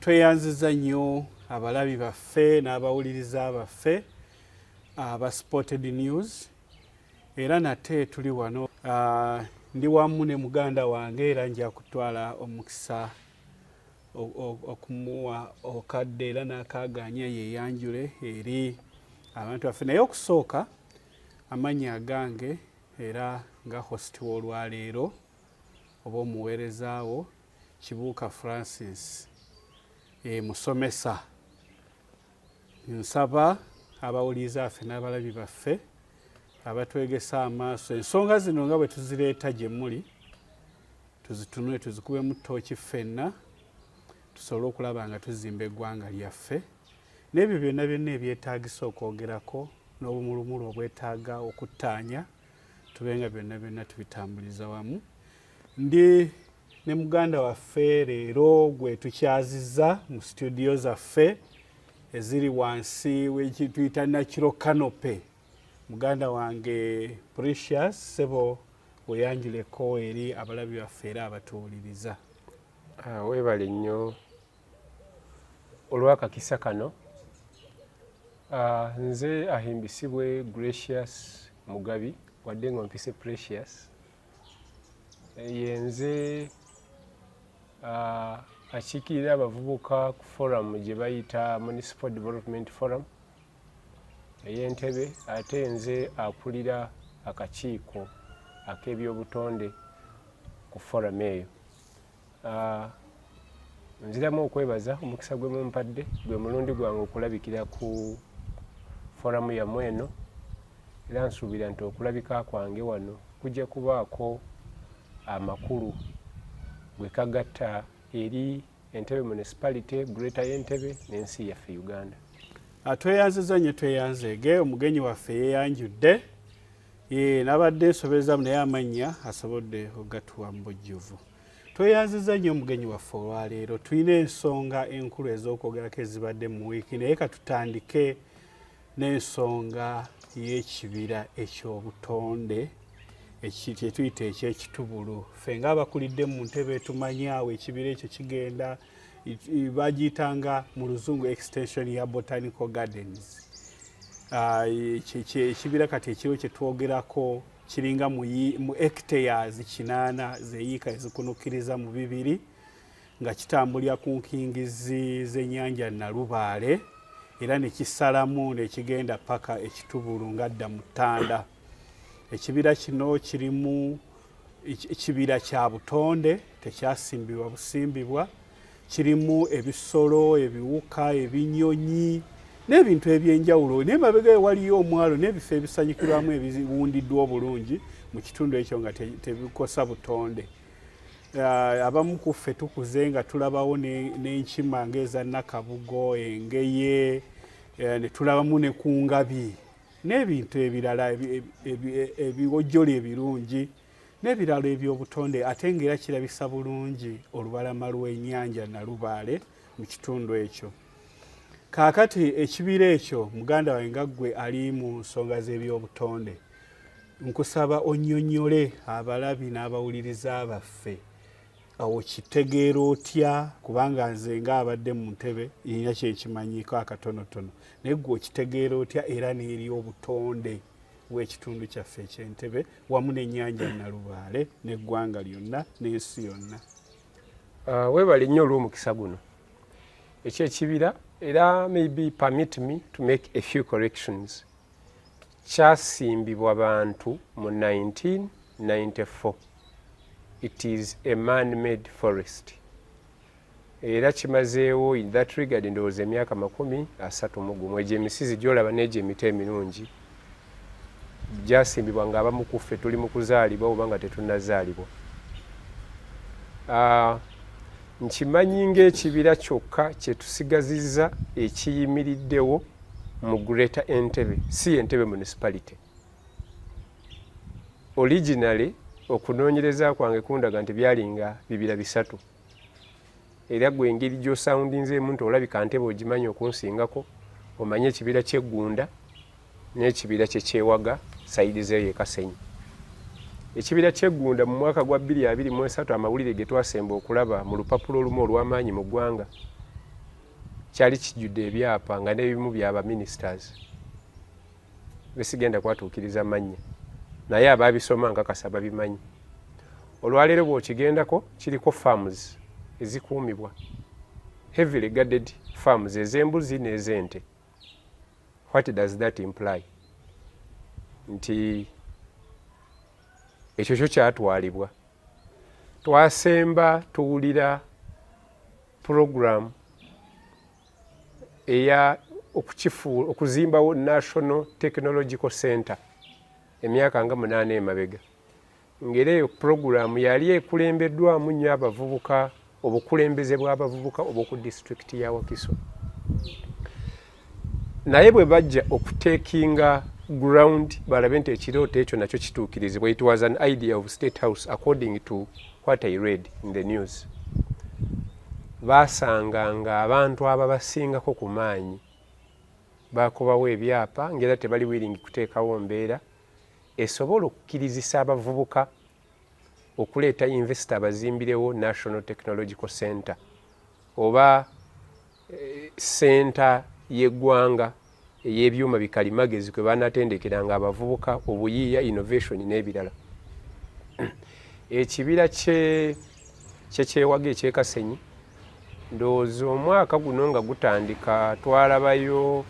Tweyanziza nnyo abalabi baffe n'abawuliriza baffe aba Spotted News. Era nate tuli wano, ndi wamu ne muganda wange, era nja kutwala omukisa okumuwa okadde era n'akaaganya yeeyanjule eri abantu baffe. Naye okusooka, amannya agange era nga host w'olwaleero oba omuweerezaawo, Kibuuka Francis, musomesa. Nsaba abawuliriza baffe n'abalabi baffe abatwegesa amaaso, ensonga zino nga bwe tuzireeta gye muli, tuzitunule, tuzikubemu ttooki ffenna, tusobole okulaba nga tuzimba eggwanga lyaffe n'ebyo byonna byonna ebyetaagisa okwogerako n'obumulumulu obwetaaga okuttaanya, tube nga byonna byonna tubitambuliza wamu. Ndi ne muganda waffe leero gwe tukyazizza mu studio zaffe eziri wansi wekituyita Natural Canopy, muganda wange Precious. Sebo, weyanjuleko eri abalabi baffe era abatuwuliriza. Weebale nnyo olw'akakisa kano. Nze Ahimbisibwe Gracious Mugabi, wadde nga ompise Precious. Yenze akiikirira abavubuka ku forum gye bayita Municipal Development Forum ey'Entebe, ate nze akulira akakiiko ak'ebyobutonde ku forum eyo. Nziramu okwebaza omukisa gwe mumpadde. Gwe mulundi gwange okulabikira ku forum yammwe eno, era nsuubira nti okulabika kwange wano kujja kubaako amakulu gwe kagatta eri Entebe Municipality, Greater y'Entebe n'ensi yaffe Uganda. Tweyanziza nnyo, tweyanzeege. Omugenyi waffe yeeyanjudde, nabadde nsobezamu, naye amannya asobodde okugatuwa mu bujjuvu. Tweyanziza nnyo omugenyi waffe olwaleero. Tulina ensonga enkulu ez'okwogerako ezibadde mu wiiki, naye katutandike n'ensonga y'ekibira ekyobutonde kyetuyita ekyekitubulu. Ffe ng'abakulidde mu ntebe tumanyi awo ekibira ekyo kigenda, bagiyitanga mu Luzungu extension ya Botanical Gardens. Ekibira kati ekiriwo kyetwogerako kiringa mu hectares 8 zeyiika ezikunukkiriza mu bibiri, nga kitambulira ku nkingizi z'ennyanja Nalubaale, era ne kisalamu nekigenda paka Ekitubulu nga dda mu Ttanda. Ekibira kino kirimu ekibira kya butonde, tekyasimbibwa busimbibwa. Kirimu ebisolo, ebiwuka, ebinyonyi n'ebintu ebyenjawulo. Naye mabega waliyo omwalo n'ebifo ebisanyukirwamu ebiwundiddwa obulungi mu kitundu ekyo nga tebikosa butonde. Abamu ku ffe tukuze nga tulabawo n'enkima ng'eza nakabugo, engeye, ne tulabamu ne ku ngabi n'ebintu ebirala ebiwojjolo ebirungi n'ebirala ebyobutonde, ate ng'era kirabisa bulungi olubalama lw'ennyanja Nalubaale mu kitundu ekyo. Kaakati ekibira ekyo, muganda wange, nga ggwe ali mu nsonga z'ebyobutonde, nkusaba onnyonnyole abalabi n'abawuliriza baffe okitegeera otya, kubanga nze ng'abadde mu ntebe nina kyekimanyiiko akatonotono, naye gwe okitegeera otya, era n'eri obutonde bw'ekitundu kyaffe eky'Entebe wamu n'ennyanja Nalubaale n'eggwanga lyonna n'ensi yonna? Weebale nnyo olw'omukisa guno. Ekyekibira era, maybe permit me to make a few corrections. Kyasimbibwa bantu mu 1994. It is a man-made forest, era kimazeewo in that regard ndowooza emyaka 31. Egyo emisizi gyolaba n'egyo emiti emirungi gyasimbibwa ng'abamu ku ffe tuli mu kuzaalibwa oba nga tetunnazaalibwa. Nkimanyi ng'ekibira kyokka kye tusigazizza ekiyimiriddewo mu Greater Entebbe, si Entebbe Municipality. Originally, okunoonyereza kwange kundaga nti byalinga bibira bisatu, era gwe engeri gy'osoundinzeemu nti olabika Ntebe ogimanyi okunsingako, omanye ekibira ky'Eggunda n'ekibira kyekyewaga side zeeyo e Kasenyi. Ekibira ky'Eggunda mu mwaka gwa 2023, amawulire ge twasemba okulaba mu lupapula olumu olw'amaanyi mu ggwanga. Kyali kijjudde ebyapa nga n'ebimu bya baministers besigenda kwatuukiriza mannya, naye abaabisoma nkakasa babimanyi. Olwaleero bw'okigendako, kiriko farms ezikuumibwa, heavily guarded farms ez'embuzi n'ez'ente. What does that imply? Nti ekyo kyo kyatwalibwa. Twasemba tuwulira program eya okuzimbawo National Technological Center emyaka nga 8 emabega, ng'era eyo puroguramu yali ekulembeddwamu nnyo abavubuka, obukulembeze bw'abavubuka obw'oku disitulikiti ya Wakiso. Naye bwe bajja okutekinga ground balabe nti ekirooto ekyo nakyo kituukirizibwa, it was an idea of State House, according to what I read in the news, baasanga nga abantu ababasingako ku maanyi bakubawo ebyapa, ng'era tebali willing kuteekawo mbeera esobola okukkirizisa abavubuka okuleeta investor abazimbirewo National Technological Center oba center y'eggwanga ey'ebyuma bikalimagezi kwe banatendekeranga abavubuka obuyiiya, innovation n'ebirala. Ekibira kyekyewaga ekyekasenyi, ndowooza omwaka guno nga gutandika, twalabayo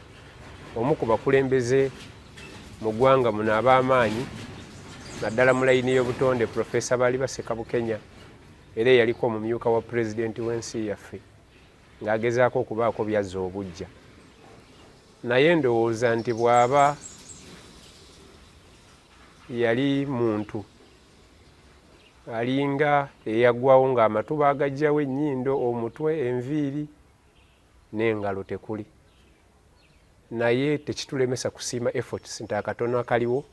omu ku bakulembeze mu ggwanga muno ab'amaanyi, naddala mu layini y'obutonde, Profesa Balibasseka Bukenya, era eyaliko omumyuka wa pulezidenti w'ensi yaffe, ng'agezaako okubaako byazza obujja. Naye ndowooza nti bw'aba yali muntu alinga eyaggwawo, ng'amatu baagajjawo, ennyindo, omutwe, enviiri n'engalo tekuli. Naye tekitulemesa kusiima efforts nti akatono akaliwo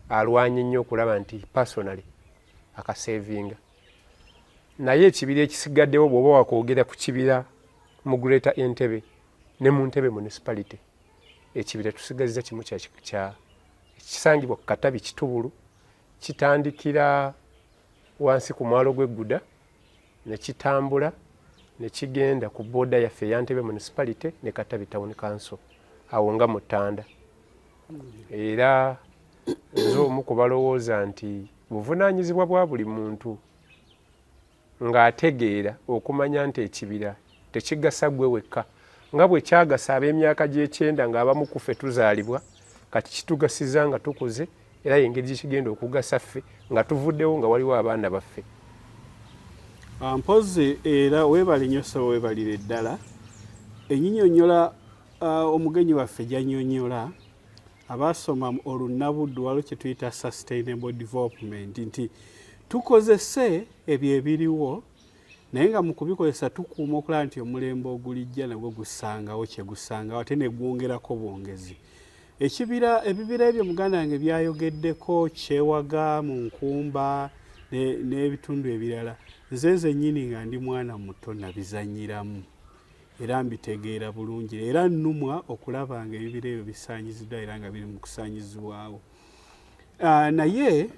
alwanye nnyo okulaba nti personally akasevinga. Naye ekibira ekisigaddewo, bw'oba wakwogera ku kibira mu Greater Entebbe ne mu Ntebe Municipality, ekibira tusigazza kimu kya kisangibwa ku Katabi Kitubulu. Kitandikira wansi ku mwalo gw'Egguda ne kitambula ne kigenda ku border yaffe eya Ntebe Municipality ne Katabi Town Council, awo nga mu Ttanda. Era nze omu ku balowooza nti buvunaanyizibwa bwa buli muntu ng'ategeera okumanya nti ekibira tekigasa ggwe wekka nga bwe kyagasa ab'emyaka gy'ekyenda ng'abamu ku ffe tuzaalibwa. Kati kitugasiza nga tukuze, era y'engeri gyekigenda okugasa ffe nga tuvuddewo, nga waliwo abaana baffe. Mpozi era weebale nnyo ssebo, weebalire ddala enyinyonnyola omugenyi waffe gy'annyonnyola. Abaasoma olunnabuddu, waliwo kye tuyita sustainable development, nti tukozese ebyo ebiriwo, naye nga mu kubikozesa tukuuma okulaba nti omulembe ogulijja nagwo gusangawo kye gusangawo, ate ne gwongerako bwongezi. Ekibira, ebibira ebyo muganda wange byayogeddeko, Kyewaga mu Nkumba n'ebitundu ebirala, nze nzennyini nga ndi mwana muto nabizannyiramu era mbitegeera bulungi. Era nnumwa okulaba nga ebibira ebyo bisaanyiziddwa era nga biri mu kusaanyizibwawo. Naye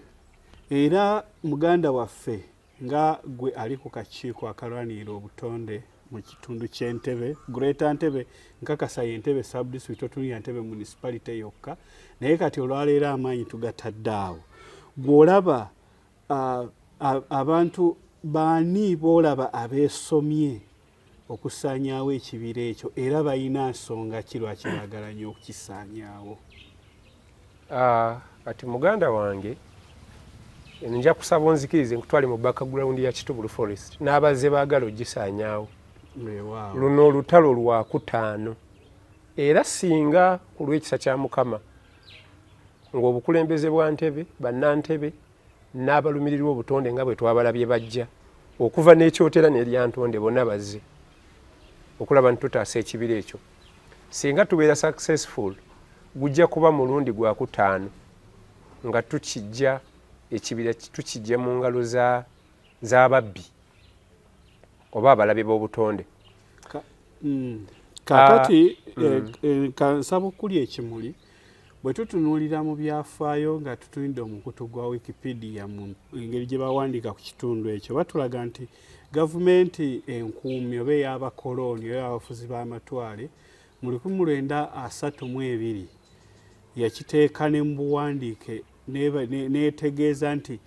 era muganda waffe, nga gwe ali ku kakiiko akalwanirira obutonde mu kitundu ky'Entebe, Greater Ntebe, nkakasa y'Entebe Subdistrict, otunulira Ntebe Municipality yokka, naye kati olwaleero amaanyi tugatadde awo, gw'olaba abantu baani boolaba abeesomye okusaanyaawo ekibira ekyo, era balina nsonga ki lwaki baagala nnyo okukisaanyaawo? Kati muganda wange, nja kusaba onzikirize nkutwale mu background ya Kitubulu Forest n'abazze baagala ogisaanyaawo. Luno olutalo lwakutaano, era singa ku lw'ekisa kya Mukama ng'obukulembeze bwa Ntebe, bannantebe n'abalumirirwa obutonde nga bwe twabalabye bajja okuva n'ekyotera n'eryantonde, bonna bazze okulaba nti tutaasa ekibira ekyo, singa tubeera successful, gujja kuba mulundi gwakutaano nga tukijja ekibira, tukijja mu ngalo z'ababbi oba abalabe b'obutonde. Kakati kansaba okulya ekimuli, bwe tutunuulira mu byafaayo nga tutunidde omukutu gwa Wikipedia, mu engeri gye bawandiika ku kitundu ekyo, batulaga nti Gavumenti enkuumi oba ey'abakolooni oba abafuzi b'amatwale mu 1932 yakiteeka ne mu buwandiike n'etegeeza nti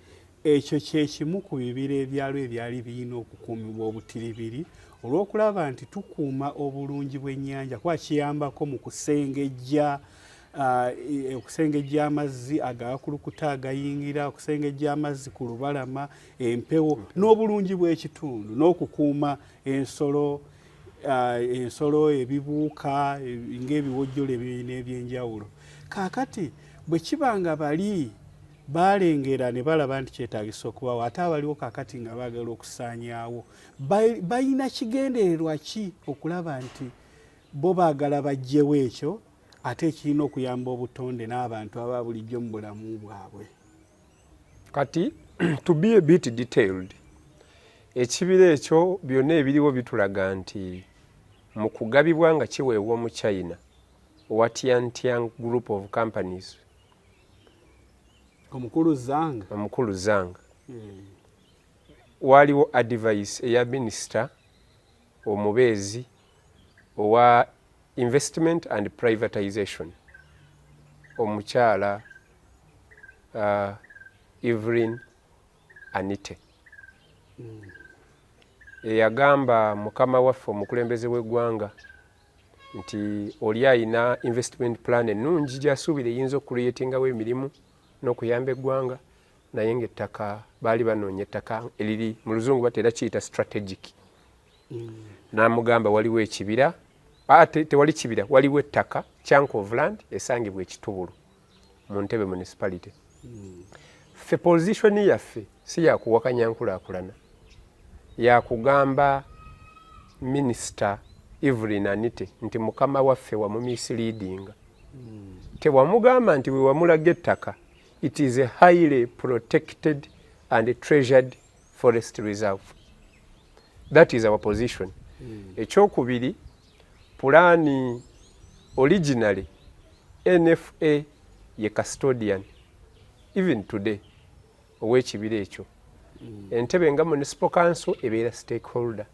ekyo kye kimu ku bibira ebyalo ebyali birina okukuumibwa obutiribiri olw'okulaba nti tukuuma obulungi bw'ennyanja, kuba kiyambako mu kusengejja okusengejja amazzi agakulukuta agayingira, okusengejja amazzi ku lubalama, empewo n'obulungi bw'ekitundu, n'okukuuma ensolo, ebibuuka ng'ebiwojjolo ebirina ebyenjawulo. Kaakati bwe kiba nga bali balengera ne balaba nti kyetaagisa okubawo, ate abaliwo kaakati nga baagala okusaanyaawo, balina kigendererwa ki okulaba nti bo baagala baggyewo ekyo ate ekirina okuyamba obutonde n'abantu aba bulijjo mu bulamu bwabwe? Kati to be a bit detailed, ekibira ekyo byonna ebiriwo bitulaga nti mu kugabibwa nga kiweebwa Omuchina owa Tiantiang Group of Companies. Omukulu Zang. Omukulu Zang. Waliwo advice eya minisita omubeezi owa investment and privatization, omukyala Evelyn Anite. Eyagamba mukama waffe omukulembeze w'eggwanga nti oli ayina investment plan ennungi gyasuubira eyinza okucreatingawo emirimu n'okuyamba eggwanga, naye nga ettaka baali banoonya ettaka eriri mu Luzungu batera kiyita strategic. N'amugamba waliwo ekibira, tewali kibira, waliwo ettaka, chunk of land esangibwa Ekitubulu mu Ntebe Municipality. Ffe position yaffe si yakuwakanya nkulaakulana, yakugamba Minisita Evelyn Anite nti mukama waffe wamumisleadinga. Tewamugamba nti wewamulaga ettaka, it is a highly protected and treasured forest reserve. That is our position. Ekyokubiri, pulaani originally NFA ye custodian even today ow'ekibira ekyo. Entebe nga municipal council ebeera stakeholder,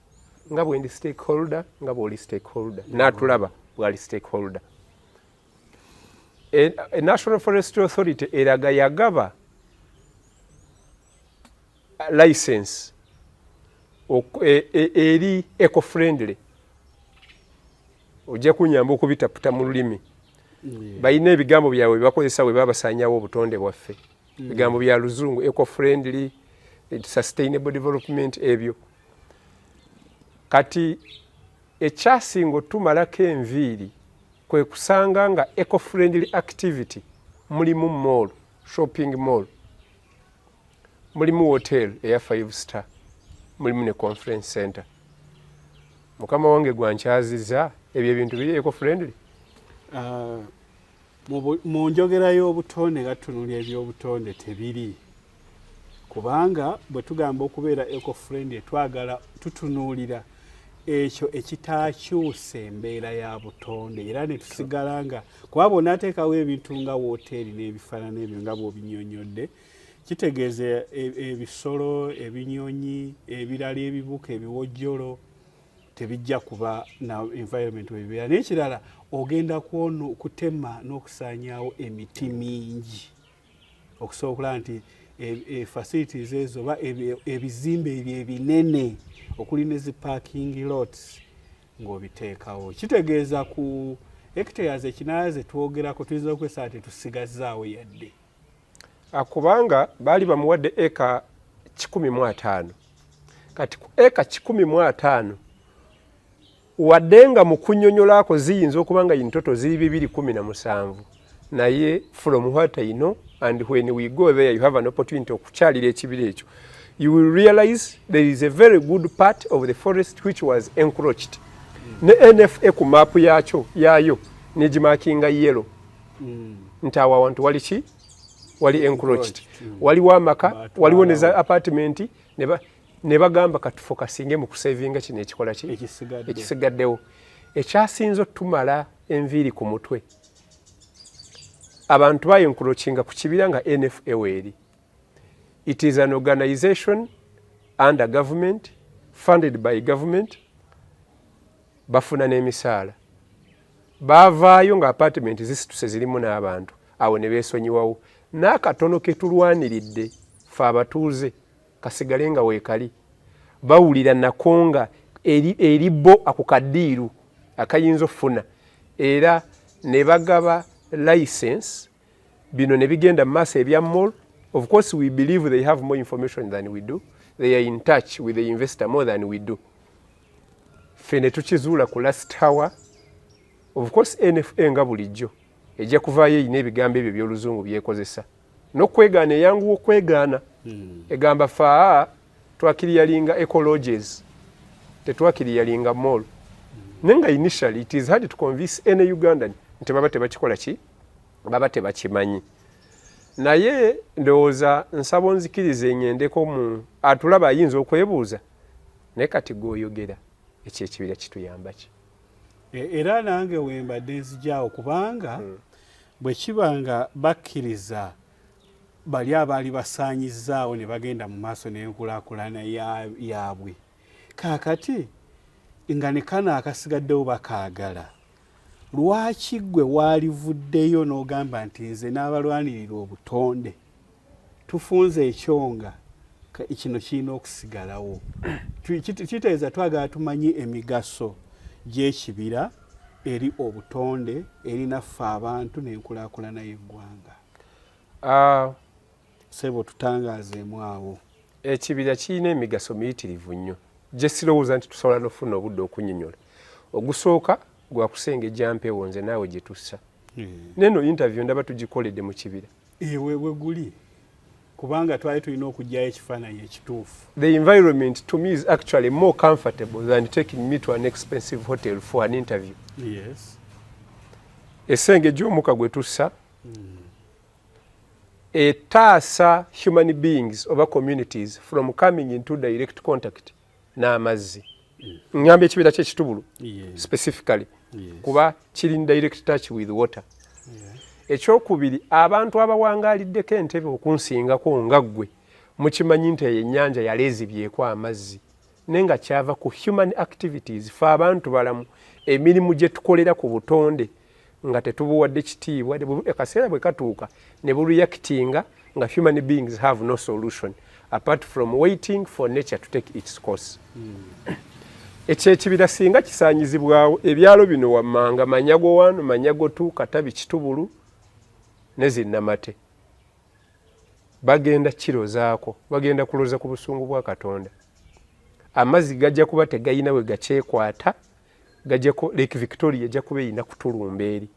nga bwendi stakeholder, nga bwoli stakeholder, n'atulaba bwali stakeholder. National Forest Authority eraga yagaba license eri eco friendly. Ojja kunyamba okubitaputa mu lulimi. Balina ebigambo byabwe byebakozesa bwe babasanyawo obutonde bwaffe. Bigambo bya Luzungu, eco friendly, sustainable development, ebyo. Kati ekyasinga otumalako enviiri kwe kusanga nga eco friendly activity mulimu mall, shopping mall, mulimu hotel eya five star, mulimu ne conference center. Mukama wange gwankyaziza, ebyo ebintu biri eco friendly? Mu njogera y'obutonde nga tutunulya ebyobutonde tebiri, kubanga bwe tugamba okubeera eco friendly twagala tutunuulira ekyo ekitakyusa embeera ya butonde era ne tusigala nga, kuba bw'onaateekawo ebintu nga woteeri n'ebifaanana ebyo nga bw'obinyonyodde, kitegeeza ebisolo, ebinyonyi ebirala, ebibuka, ebiwojjolo tebijja kuba na environment webibeera. N'ekirala, ogenda kwono kutema n'okusaanyaawo emiti mingi okusobola okulaba nti facilities ezo oba ebizimbe ebyo ebinene okuli ne zi parking lots ng'obiteekawo, kitegeeza ku hectares 8 ze twogerako tuyinza okwesaba tetusigazaawo yadde. Kubanga baali bamuwadde eka 150. Kati ku eka 150, wadde nga mu kunnyonnyolako ziyinza okuba nga in total ziri 217, naye from what I know, and when we go there you have an opportunity okukyalira ekibira ekyo, you will realize there is a very good part of the forest which was encroached. Ne NFA ku maapu yakyo yayo negimarkinga yellow nti awo awantu wali ki, wali encroached. Waliwo amaka, waliwo ne za apartment, ne bagamba katufocusinge mu kusavinga kino ekikola ki ekisigaddewo. Ekyasinze otumala enviiri ku mutwe, abantu baencroachinga ku kibira nga NFA weeri. It is an organization under government. Funded by government, bafuna n'emisaala. Baavaayo nga apartment zisituse, zirimu n'abantu. Awo ne beesonyiwawo n'akatono ke tulwaniridde fe abatuuze kasigale nga weekali. Bawulira nako nga eri bo ako kaddiiru akayinza okufuna, era ne bagaba license, bino ne bigenda mu maaso ebya mall. Of course, we believe they have more information than we do. They are in touch with the investor more than we do. Ffe ne tukizuula ku last hour. Of course, NFA nga bulijjo ejja kuvaayo erina ebigambo ebyo by'oluzungu byekozesa n'okwegaana, eyanguwa okwegaana. Egamba faa twaclearinga ecolodges, tetwaclearinga mall. Naye nga initially it is hard to convince any Ugandan nti baba tebakikola ki, baba tebakimanyi. Naye ndowooza nsaba onzikirize eŋŋendeko mu atulaba ayinza okwebuuza, naye kati gweoyogera ekyo ekibira kituyamba ki? Era nange wembadde nzijaawo, kubanga bwe kiba nga bakkiriza bali abaali basaanyizaawo ne bagenda mu maaso n'enkulaakulana yaabwe, kaakati nga ne kano akasigaddewo bakaagala, lwaki ggwe waalivuddeyo n'ogamba nti nze n'abalwanirira obutonde tufunze ekyonga, kino kirina okusigalawo? Kitegeeza twagala tumanye emigaso gy'ekibira eri obutonde, eri naffe abantu n'enkulaakulana y'eggwanga. Sebo, tutangaazeemu awo. Ekibira kirina emigaso miyitirivu nnyo gye sirowooza nti tusobola n'okufuna obudde okunnyonnyola. Ogusooka gwakusengejja mpewo nze naawe gye tussa. Neno interview ndaba tugikoledde mu kibira. Ewe we guli, kubanga twali tulina okugyayo ekifaananyi ekituufu. The environment to me is actually more comfortable than taking me to an expensive hotel for an interview. Esengejja omukka gwe tussa, etaasa human beings oba communities from coming into direct contact n'amazzi. Ngamba ekibira kyekitubulu specifically, kuba kiri in direct touch with water. Ekyokubiri, abantu abawangaaliddeko entebe okunsingako nga ggwe mukimanyi nti eyo ennyanja yaleezibyeko amazzi, naye nga kyava ku human activities, fe abantu balamu, emirimu gye tukolera ku butonde nga tetubuwadde kitiibwa. Akaseera bwe katuuka ne bureactinga nga human beings have no solution apart from waiting for nature to take its course. Ekyo ekibira singa kisaanyizibwawo, ebyalo bino wammanga, Manyago 1, Manyago 2, Katabi, Kitubulu ne Zinnamate, bagenda kirozaako, bagenda kuloza ku busungu bwa Katonda. Amazzi gajja kuba tegayina we gakyekwata, gajjako Lake Victoria ejja kuba erina kutulumba eri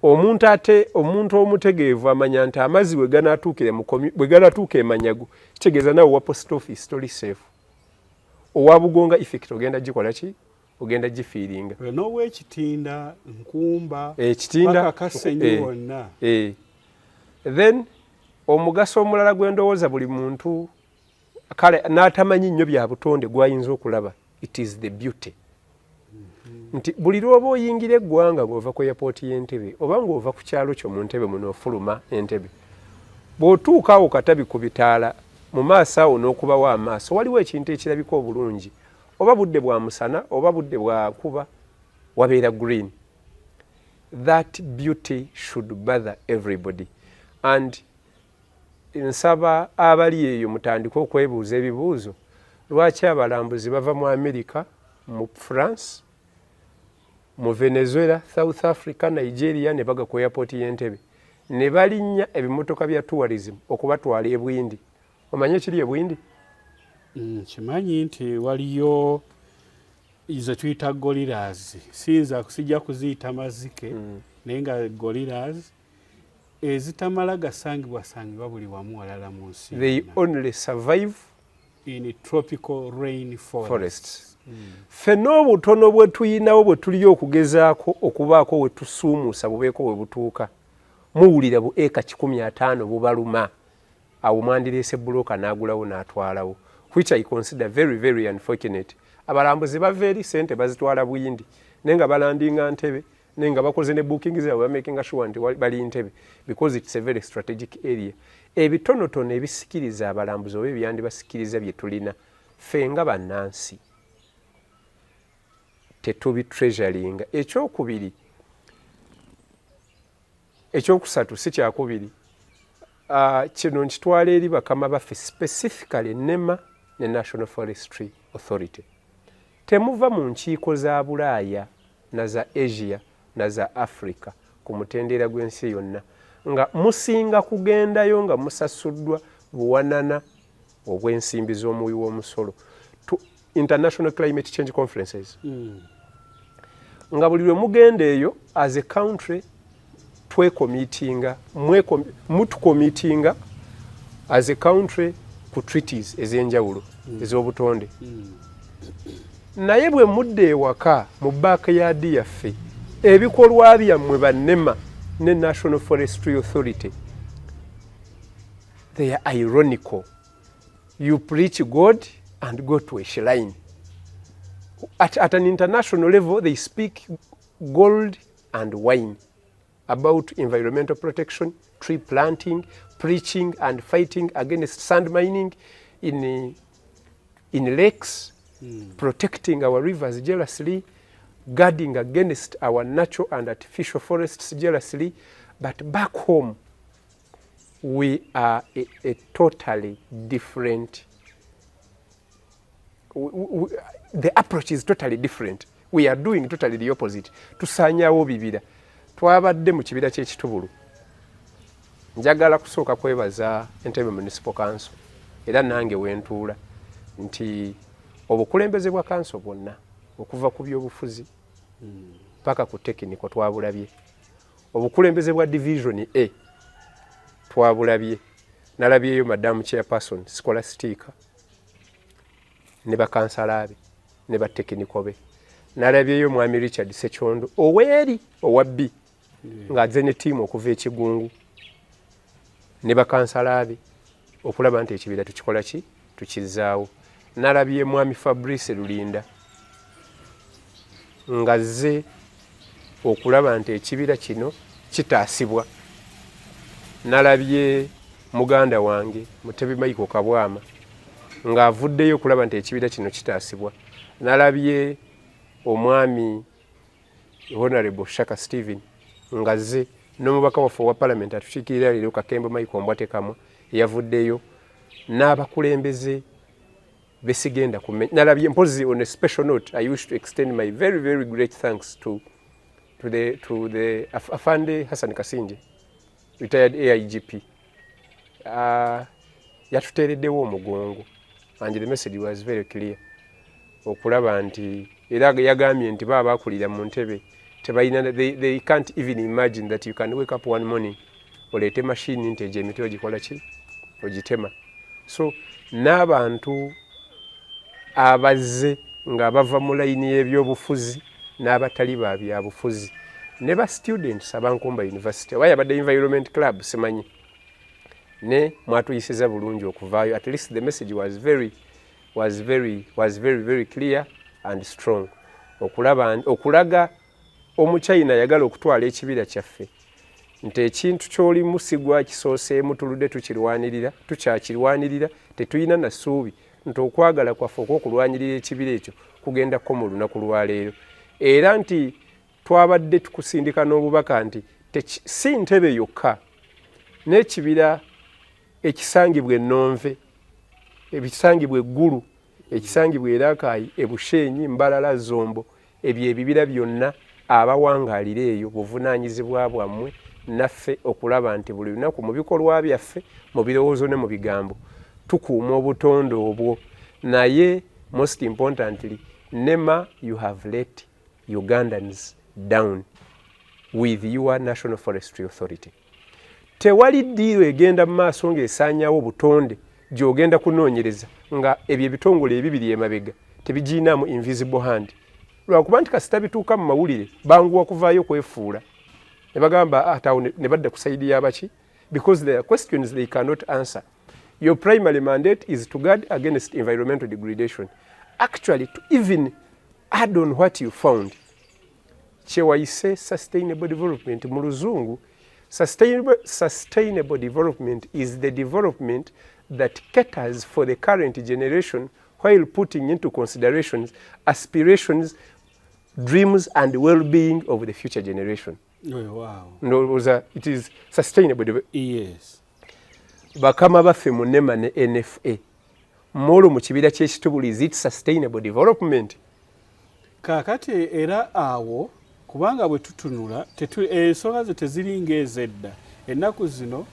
omuntu. Ate omuntu omutegeevu amanya nti amazzi bwe ganaatuukire bwe ganaatuuka emanyago, kitegeeza naawe owa post office toli safe, owa Bugonga effect ogenda gikola ki, ogenda gifeelinga. N'owekitinda, Nkumba, Ekitinda, paka Kasenyi, wonna. Then omugaso omulala gwe ndowooza buli muntu kale n'atamanyi nnyo bya butonde gwayinza okulaba, it is the beauty, nti buli lwoba oyingira eggwanga ng'ova ku airport y'Entebe oba ng'ova ku kyalo kyo mu Ntebe muno, ofuluma Entebe, bw'otuuka awo Katabi ku bitaala mu maaso awo n'okubawo amaaso, waliwo ekintu ekirabika obulungi, oba budde bwa musana oba budde bwa nkuba, wabeera green. That beauty should bother everybody, and nsaba abali eyo mutandike okwebuuza ebibuuzo: lwaki abalambuzi bava mu America, mu France, mu Venezuela, South Africa, Nigeria, ne baga ku airport y'Entebe ne balinnya ebimotoka bya tourism okubatwala ebwindi? Omanye ekiri ebwindi? Kimanyi nti waliyo ze tuyita gorillas, siyinza sijja kuziyita mazike, naye nga gorillas ezitamala gasangibwa sangibwa buli wamu walala mu nsi They yonna. only survive in tropical rain forests. Forests. Ffe n'obutono bwe tuyinawo bwe tuliyo okugezaako okubaako we tusuumuusa bubeeko we butuuka, muwulira bu eka 150 bubaluma. Awo mwandireese broker n'agulawo n'atwalawo, which I consider very, very unfortunate. Abalambuzi bava eri, sente bazitwala Bwindi, naye nga balandinga Ntebe, naye nga bakoze ne booking zaabwe, bamakinga sure nti bali Ntebe because it's a very strategic area. Ebitonotono ebisikiriza abalambuzi oba ebyandibasikiriza bye tulina Ffe nga bannansi tetubitreasuringa. Ekyokubiri, ekyokusatu, si kyakubiri, kino nkitwala eri bakama baffe, specifically NEMA ne National Forestry Authority. Temuva mu nkiiko za Bulaaya na za Asia na za Africa ku mutendera gw'ensi yonna nga musinga kugendayo nga musasuddwa buwanana obw'ensimbi z'omuwi w'omusolo to international climate change conferences, nga buli lwe mugenda eyo as a country twecommittinga, mutucommittinga as a country ku treaties ez'enjawulo ez'obutonde. Naye bwe mudda ewaka mu backyard yaffe, ebikolwa byammwe ba NEMA ne National Forestry Authority, they are ironical. You preach God and go to a shrine. At an international level, they speak gold and wine about environmental protection, tree planting, preaching and fighting against sand mining in lakes, protecting our rivers jealously, guarding against our natural and artificial forests jealously. But back home, we are a totally different, the approach is totally different. We are doing totally the opposite. Tusanyawo bibira. Twabadde mu kibira ky'Ekitubulu. Njagala kusooka kwebaza Entebbe Municipal Council, era nange wentuula, nti obukulembeze bwa kanso bwonna okuva ku byobufuzi paka ku technical twabulabye. Obukulembeze bwa Division A twabulabye. Nalabyeyo Madamu Chairperson Scholastica ne bakansala be ne ba technical be. Nalabyeyo Mwami Richard Sekyondo oweeri owa B ng'azze ne ttiimu okuva Ekigungu ne bakansala be okulaba nti ekibira tukikola ki, tukizaawo. Nalabye Mwami Fabrice Lulinda ng'azze okulaba nti ekibira kino kitaasibwa. Nalabye muganda wange Mutebi Michael Kabwama ng'avuddeyo okulaba nti ekibira kino kitaasibwa. Nalabye omwami Honorable Shaka Stephen ng'azze n'omubaka waffe owa Parliament atukiikirira leero, Kakembo Michael Mbwatekamwa, yavuddeyo n'abakulembeze besigenda kumenya. Nalabye mpozi, on a special note, I wish to extend my very, very great thanks to the Afande Hassan Kasinje, retired AIGP. Yatuteereddewo omugongo and the message was very clear okulaba nti era yagambye nti baba bakulira mu ntebe tebalina, they can't even imagine that you can wake up one morning oleete mashini nti egyo emiti ogikola ki, ogitema. So n'abantu abazze nga bava mu layini y'ebyobufuzi n'abatali ba byabufuzi ne ba students aba Nkumba University oba yabadde environment club, simanyi, ne mwatuyisiza bulungi okuvaayo. At least the message was very very clear and strong okulaba okulaga Omuchina ayagala okutwala ekibira kyaffe nti ekintu ky'olimu si gwa kisooseemu, tuludde tukirwanirira, tukyakirwanirira, tetulina na ssuubi nti okwagala kwaffe okw'okulwanirira ekibira ekyo kugendako mu lunaku lwaleero, era nti twabadde tukusindika n'obubaka nti si ntebe yokka, n'ekibira ekisangibwa Ennonve, ebisangibwa Eggulu, ekisangibwa Erakaayi, Ebushenyi, Mbalala, Zombo, ebyo ebibira byonna abawangaalira eyo, buvunaanyizibwa bwammwe naffe okulaba nti buli lunaku mu bikolwa byaffe, mu birowoozo ne mu bigambo tukuuma obutonde obwo. Naye most importantly, NEMA, you have let Ugandans down with your National Forestry Authority. Tewali ddiiro egenda mu maaso ng'esaanyawo obutonde gy'ogenda kunoonyereza nga ebyo ebitongole ebibiri emabega tebigiinaamu invisible hand, lwakuba nti kasita bituuka mu mawulire banguwa kuvaayo kwefuula ne bagamba atawo ne badda ku side y'abaki, because there are questions they cannot answer. Your primary mandate is to guard against environmental degradation. Actually, to even add on what you found, kyewayise sustainable development mu Luzungu, sustainable development is the development that caters for the current generation. while putting into considerations aspirations, dreams and well-being of the future generation. Ndowooza it is sustainable. Yes. Bakama baffe mu NEMA ne NFA, mall mu kibira ky'ekitubulu, is it sustainable development? Kaakati era awo, kubanga bwe tutunula, ensonga zo teziringa ezedda. Ennaku zino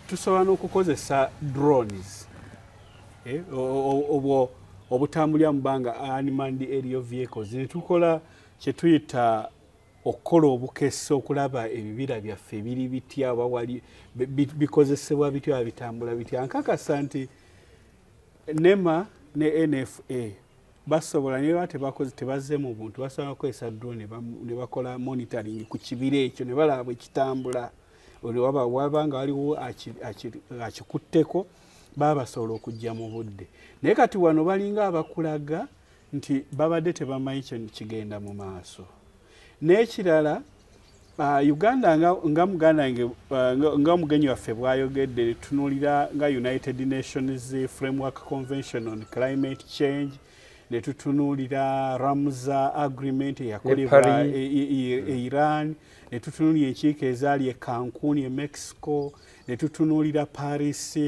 tusobola n'okukozesa drones, obwo obutambulira mu bbanga, unmanned aerial vehicles, ne tukola kye tuyita okukola obukesi okulaba ebibira byaffe biri bitya, oba wali bikozesebwa bitya, oba bitambula bitya. Nkakasa nti NEMA ne NFA basobola, naye ba tebakoze, tebazze mu buntu, basobola okukozesa drone ne bakola monitoring ku kibira ekyo, ne balaba bwe kitambula. Waba nga waliwo akikutteko, baba basobola okujja mu budde. Naye kati wano balinga abakulaga nti babadde tebamanyi kyo kigenda mu maaso. N'ekirala, Uganda nga muganda wange, nga omugenyi waffe bw'ayogedde, tutunuulira nga United Nations Framework Convention on Climate Change, ne tutunuulira Ramsar Agreement eyakolebwa e Iran, ne tutunuulira enkiiko ezaali e Cancun e Mexico, ne tutunuulira Paris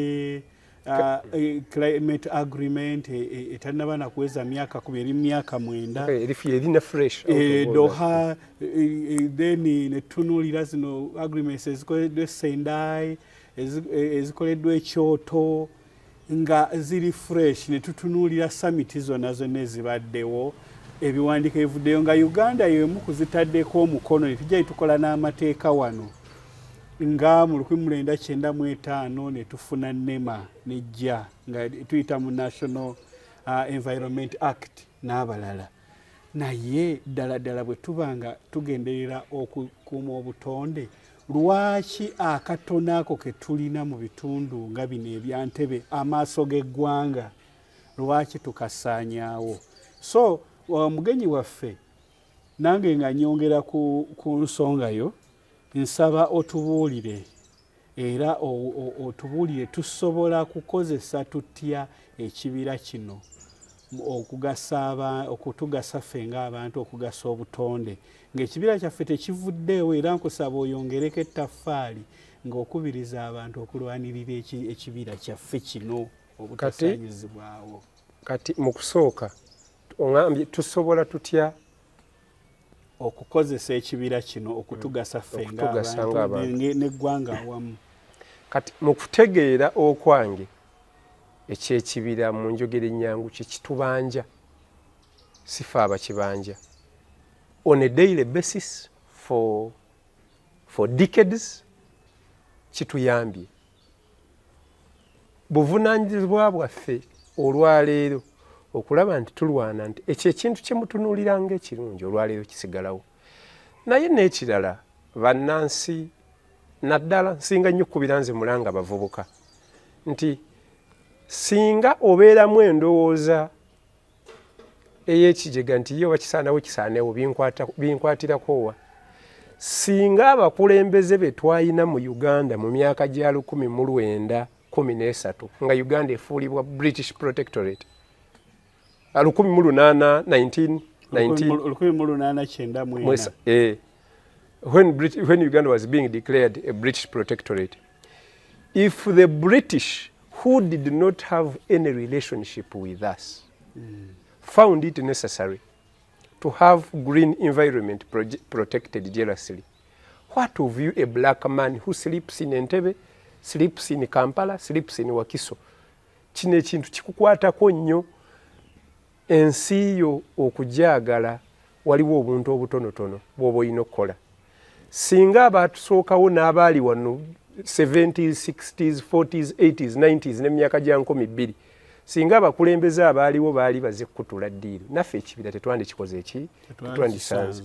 Climate Agreement etannaba nakuweza myaka 10, eri myaka 9. Erina fresh. Doha, then ne tutunuulira zino agreements ezikoleddwa e Sendai, ezikoleddwa e Kyoto, nga ziri fresh, ne tutunuulira summit zonna zonna ezibaddewo, ebiwandiiko ebivuddeyo, nga Uganda y'emu kuzitaddeko omukono, ne tujja tukola n'amateeka wano nga mu 1995, ne tufuna NEMA nejja nga tuyita mu National Environment Act n'abalala. Naye ddala ddala bwe tuba nga tugenderera okukuuma obutonde, lwaki akatono ako ke tulina mu bitundu nga bino ebyantebe, amaaso g'eggwanga, lwaki tukasaanyaawo? So omugenyi waffe, nange nga nyongera ku nsonga yo, nsaba otubuulire, era otubuulire tusobola kukozesa tutya ekibira kino okugasa, okutugasa ffe ng'abantu, okugasa obutonde ng'ekibira kyaffe tekivuddeewo. Era nkusaba oyongereko ettaffaali ng'okubiriza abantu okulwanirira ekibira kyaffe kino obutasaanyizibwawo. Kati mu kusooka oŋambye tusobola tutya okukozesa ekibira kino okutugasa ffe ng'abantu n'eggwanga awamu? Kati mu kutegeera okwange, ekyekibira mu njogera ennyangu kyekitubanja, sife abakibanja. On a daily basis for decades kituyambye. Buvunaanyizibwa bwaffe olwaleero okulaba nti tulwana nti ekyo ekintu kyemutunuulira nga ekirungi olwaleero kisigalawo. Naye n'ekirala, bannansi naddala, nsinga nnyo okukubira nze mulanga bavubuka nti singa obeeramu endowooza ey'ekijega nti ye oba kisaanawo kisaanewo, binkwatirako wa? Singa abakulembeze be twalina mu Uganda mu myaka gya 1913, nga Uganda efuulibwa British Protectorate, 1800 1894. When Uganda was being declared a British protectorate, if the British, who did not have any relationship with us, found it necessary to have green environment protected jealously, what of you, a black man who sleeps in Entebbe, sleeps in Kampala, sleeps in Wakiso? Kino ekintu kikukwatako nnyo. Ensi yo okugyagala, waliwo obuntu obutonotono bw'oba olina okukola. Singa abatusookawo n'abaali wano 70s, 60s, 40s, 80s, 90s n'emyaka gya 2000, singa abakulembeze abaaliwo baali baze kukutula ddiiru naffe, ekibira tetwandikikoze eki, tetwandisanze.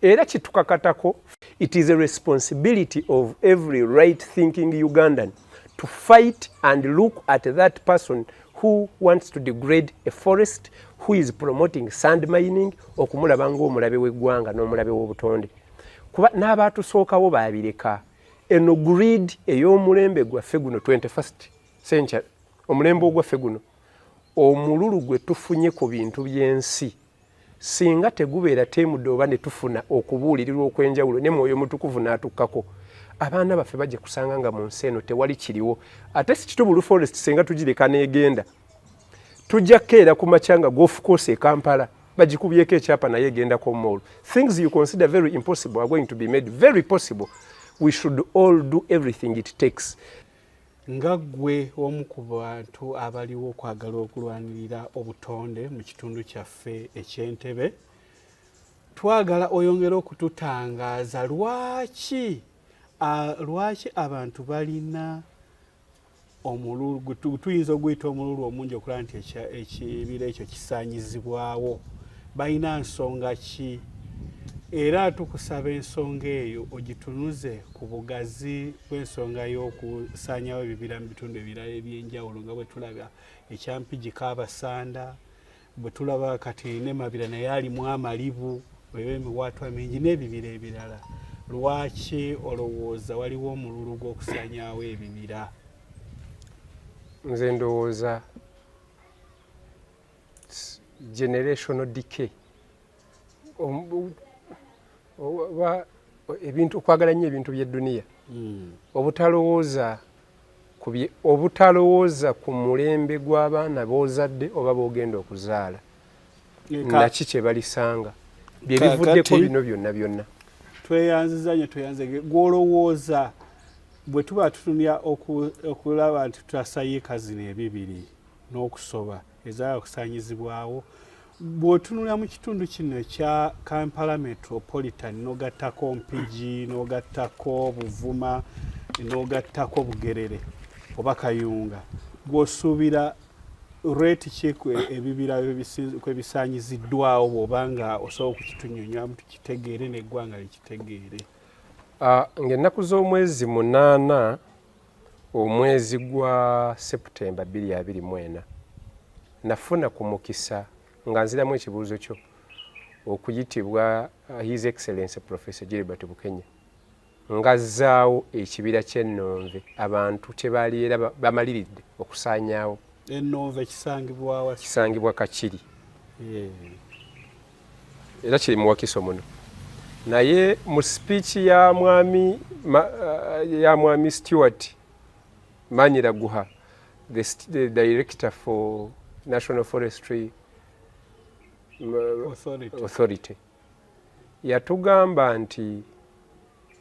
Era kitukakatako. It is a responsibility of every right thinking Ugandan to fight and look at that person who wants to degrade a forest, who is promoting sand mining, okumulaba ng'omulabe w'eggwanga n'omulabe w'obutonde, kuba n'abaatusookawo baabireka. Eno greed ey'omulembe gwaffe guno, 21st century, omulembe ogwaffe guno. Omululu gwe tufunye ku bintu by'ensi singa tegubeera teemudde oba ne tufuna okubuulirirwa okw'enjawulo ne Mwoyo Mutukuvu n'atukkako, abaana baffe bajja kusanga nga mu nsi eno tewali kiriwo. Ate si Kitubulu Forest, singa tugireka n'egenda, tujja kukeera ku makya nga golf course e Kampala bagikubyeko ekyapa naye egendako mall. Things you consider very impossible are going to be made very possible. We should all do everything it takes. Nga ggwe omu ku bantu abaliwo okwagala okulwanirira obutonde mu kitundu kyaffe eky'Entebbe, twagala oyongere okututangaaza lwaki abantu balina omululu, tuyinza okuguyita omululu omungi, okulaba nti ekibira ekyo kisaanyizibwawo. Balina nsonga ki? Era tukusaba ensonga eyo ogitunuze ku bugazi bw'ensonga y'okusaanyawo ebibira mu bitundu ebirala ebyenjawulo, nga bwe tulaba ekya Mpigi Kabasanda, bwe tulaba kati ne Mabira naye alimu amalibu oba emiwaatwa mingi n'ebibira ebirala. Lwaki olowooza waliwo omululu gw'okusaanyaawo ebibira? Nze ndowooza generational decay, oba ebintu okwagala nnyo ebintu by'edduniya, obutalowooza ku mulembe gw'abaana b'ozadde oba b'ogenda okuzaala naki kye balisanga, bye bivuddeko bino byonna byonna. Tweyanziza nnyo, tweyanze. Gwolowooza bwe tuba tutunulya okulaba nti tutasayiika zino ebibiri n'okusoba ezaakusanyizibwawo, bw'otunula mu kitundu kino ekya Kampala Metropolitan, n'ogattako Mpigi, n'ogattako Buvuma, n'ogattako Bugerere oba Kayunga, gw'osuubira rate ki ebibira kwebisaanyiziddwawo, bw'oba nga osobola okukitunyonyamu tukitegeere n'eggwanga likitegeere? Ng'ennaku z'omwezi 8 omwezi gwa Seputemba 2024, nafuna ku mukisa, nga nziramu ekibuuzo kyo, okuyitibwa His Excellence Professor Gilbert Bukenya, ngazzaawo ekibira ky'Ennonve abantu kye baali era bamaliridde okusaanyaawo. Ennonve kisangibwa? Kisangibwa Kakiri era kiri mu Wakiso muno. Naye mu speech ya mwami Stewart Manyiraguha, the director for National Forestry Authority, Authority, yatugamba nti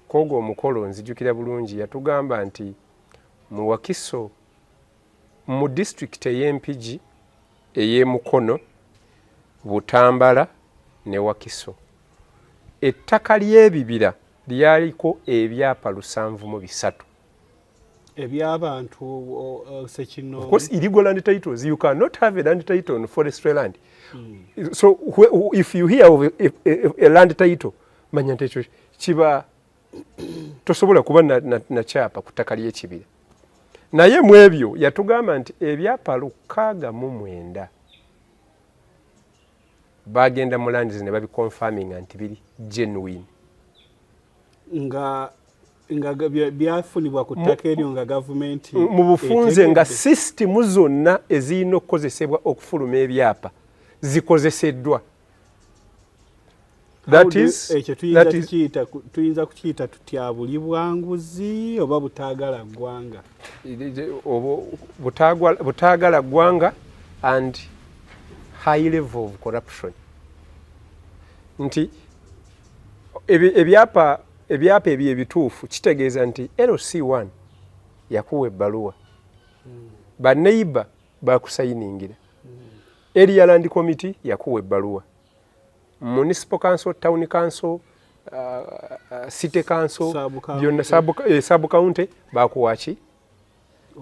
kwogo omukolo nzijukira bulungi, yatugamba nti mu Wakiso, mu disitulikiti ey'Empigi, ey'Emukono, Butambala ne Wakiso, ettaka ly'ebibira lyaliko ebyapa 73. Ebyabantu sekinoomu? Of course, illegal land titles. You cannot have a land title on forestry land. So if you hear of a land title, manya nti ekyo kiba tosobola kuba na kyapa ku ttaka ly'ekibira. Naye mu ebyo yatugamba nti ebyapa 69 bagenda mu lands ne babiconfirminga nti biri genuine. Nga byafunibwa ku ttaka eryo nga gavumenti mu bufunze nga sisitimu zonna ezirina okukozesebwa okufuluma ebyapa zikozeseddwa. Ekyo tuyinza kukiyita tutya? Buli bwanguzi oba butaagala ggwanga? Butaagala ggwanga and high level of corruption, nti ebyapa ebyo ebituufu kitegeeza nti LC1 yakuwa ebbaluwa, baneiba bakusayiningira, area land committee yakuwa ebbaluwa, municipal council, town council, city council, byonna, sub county bakuwaki,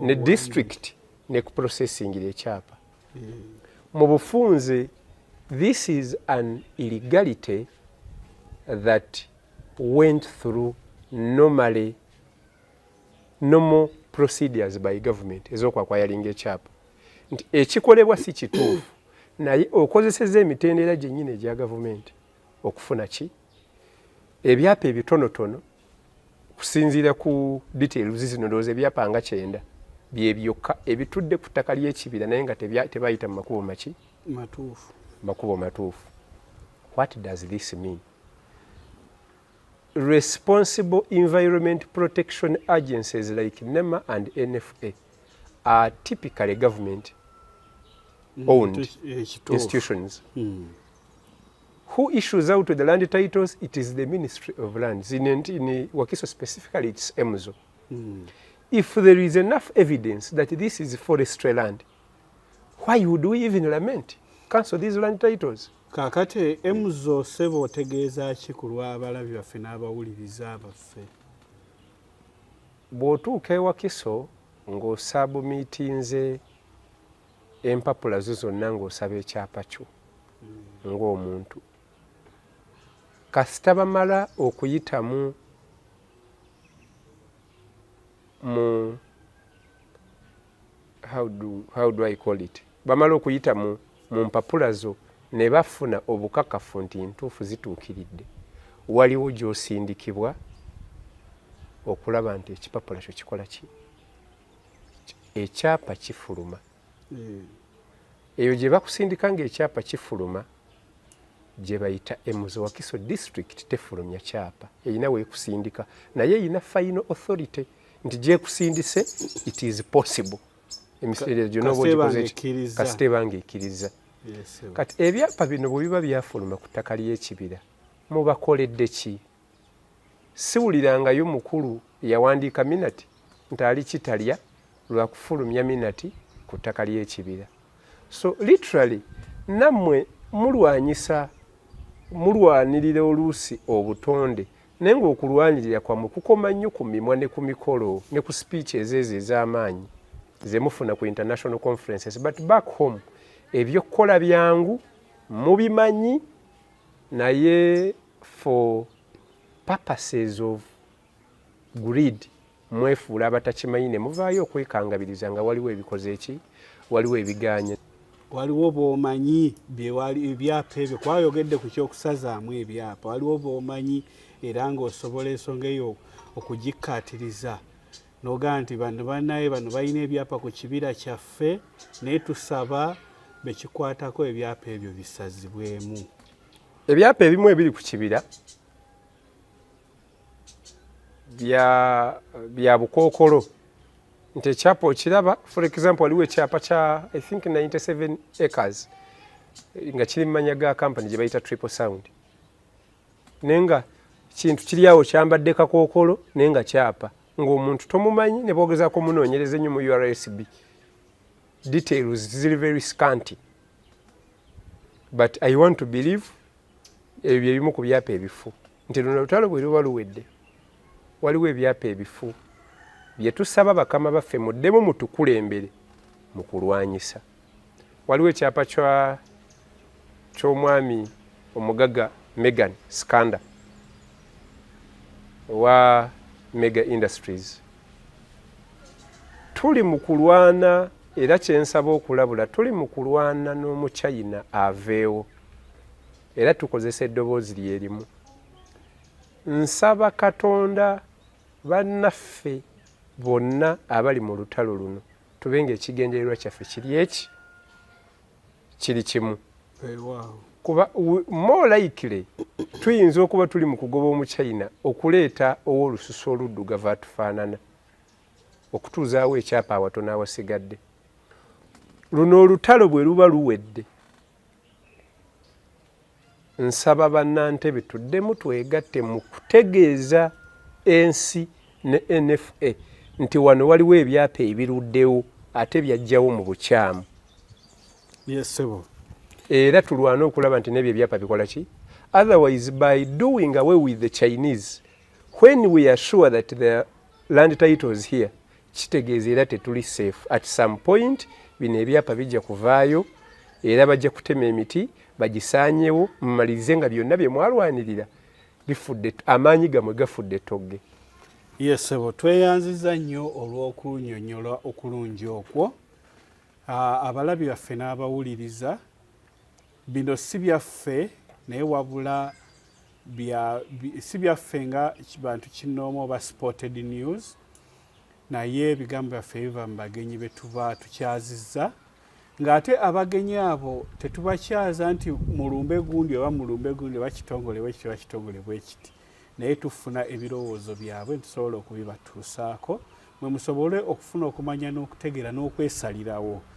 ne district ne kuprocessingira ekyapa. Mu bufunze, this is an illegality that went through normally normal procedures by government ez'okwacquiringa ekyapa, nti ekikolebwa si kituufu, naye okozeseza emitendera gyennyini egya gavumenti okufuna ki ebyapa ebitonotono. Kusinziira ku details zino, ndowooza ebyapa nga 90 Bye byokka ebitudde ku ttaka ly'ekibira, naye nga tebayita mu makubo maki? Matuufu. Makubo matuufu. What does this mean? Responsible environment protection agencies like NEMA and NFA are typically government owned institutions. Who issues out the land titles? It is the Ministry of Lands. In Wakiso specifically, it's EMZO. If there is enough evidence that this is forestry land, why would we even lament? Cancel these land titles. Kaakati EMZO, ssebo, otegeeza ki ku lw'abalabi baffe n'abawuliriza baffe? Bw'otuuka ewakiso ng'osubmittinze empapula zo zonna ng'osaba ekyapa kyo ng'omuntu, kasita bamala okuyitamu mu how do I call it, bamala okuyita mu mpapula zo ne bafuna obukakafu nti ntuufu, zituukiridde, waliwo gy'osindikibwa okulaba nti ekipapula kyo kikola ki? Ekyapa kifuluma. Eyo gye bakusindika ng'ekyapa kifuluma gye bayita EMZO. Wakiso District tefulumya kyapa, erina weekusindika, naye erina final authority nti gyekusindise it is possible. Emisiri gyonna oba ogikoze ki? Ekkiriza. Kasita ebanga ekkiriza. Yes, sir. Kati ebyapa bino bwe biba byafuluma ku ttaka ly'ekibira, mubakoledde ki? Siwulirangayo mukulu yawandiika minute nti ali kitalya lwakufulumya minute ku ttaka ly'ekibira. So literally nammwe mulwanyisa, mulwanirira oluusi obutonde, naye ng'okulwanirira kwammwe kukoma nnyo ku mimwa ne ku mikolo ne ku speeches ezo ez'amaanyi ze mufuna ku international conferences, but back home ebyokukola byangu, mubimanyi, naye for purposes of greed mwefuula abatakimanyi ne muvaayo okwekangabiriza nga waliwo ebikoze eki, waliwo ebiganye. Waliwo bw'omanyi ebyapa ebyo, kwayogedde ku kyokusazaamu ebyapa, waliwo bw'omanyi era ng'osobola ensonga eyo okugikkaatiriza n'ogamba nti bano bannaye bano balina ebyapa ku kibira kyaffe, naye tusaba bekikwatako ebyapa ebyo bisazibwemu. Ebyapa ebimu ebiri ku kibira bya bukookolo, nti ekyapa okiraba, for example waliwo ekyapa kya I think 97 acres nga kiri mu manya ga company gye bayita Triple Sound, naye nga kintu kiri awo kyambadde kakookolo, naye nga kyapa ng'omuntu tomumanyi, ne boogezaako munoonyereza ennyo mu URSB, details ziri very scanty. But I want to believe ebyo byebimu ku byapa ebifu, nti luno lutalo bwe luba luwedde, waliwo ebyapa ebifu bye tusaba bakama baffe muddemu mutukulembere mu kulwanyisa. Waliwo ekyapa ky'omwami omugagga Megan Skanda owa Mega Industries. Tuli mu kulwana, era kyensaba okulabula, tuli mu kulwana n'Omuchina aveewo, era tukozesa eddoboozi lyerimu. Nsaba Katonda bannaffe bonna abali mu lutalo luno tube nga ekigendererwa kyaffe kiri eki, kiri kimu, kuba more likely tuyinza okuba tuli mu kugoba Omuchina okuleeta ow'olususu oluddugavu atufaanana okutuuzaawo ekyapa awatono awasigadde. Luno olutalo bwe luba luwedde, nsaba bannantebe tuddemu twegatte mu kutegeeza ensi ne NFA nti wano waliwo ebyapa ebiruddewo ate byajjawo mu bukyamu. Yes, ssebo. Era tulwane okulaba nti nebyo ebyapa bikola ki. Otherwise, by doing away with the Chinese, when we are sure that the land titles here, kitegeeza era tetuli safe. At some point bino ebyapa bijja kuvaayo, era bajja kutema emiti bagisaanyewo, mumalirize nga byonna bye mwalwanirira bifudde, amaanyi gammwe gafudde ettogge. Yes, ssebo, tweyanziza nnyo olw'okunnyonnyola okulungi okwo. Abalabi baffe n'abawuliriza, bino si byaffe, naye wabula si byaffe nga bantu kinnoomu oba Spotted News. Naye ebigambo byaffe biva mu bagenyi be tuba tukyazizza, ng'ate abagenyi abo tetubakyaza nti mulumbe gundi oba mulumbe gundi oba kitongole bwe kiti oba kitongole bwe kiti, naye tufuna ebirowoozo byabwe ntusobola okubibatuusaako mwe musobole okufuna okumanya n'okutegeera n'okwesalirawo.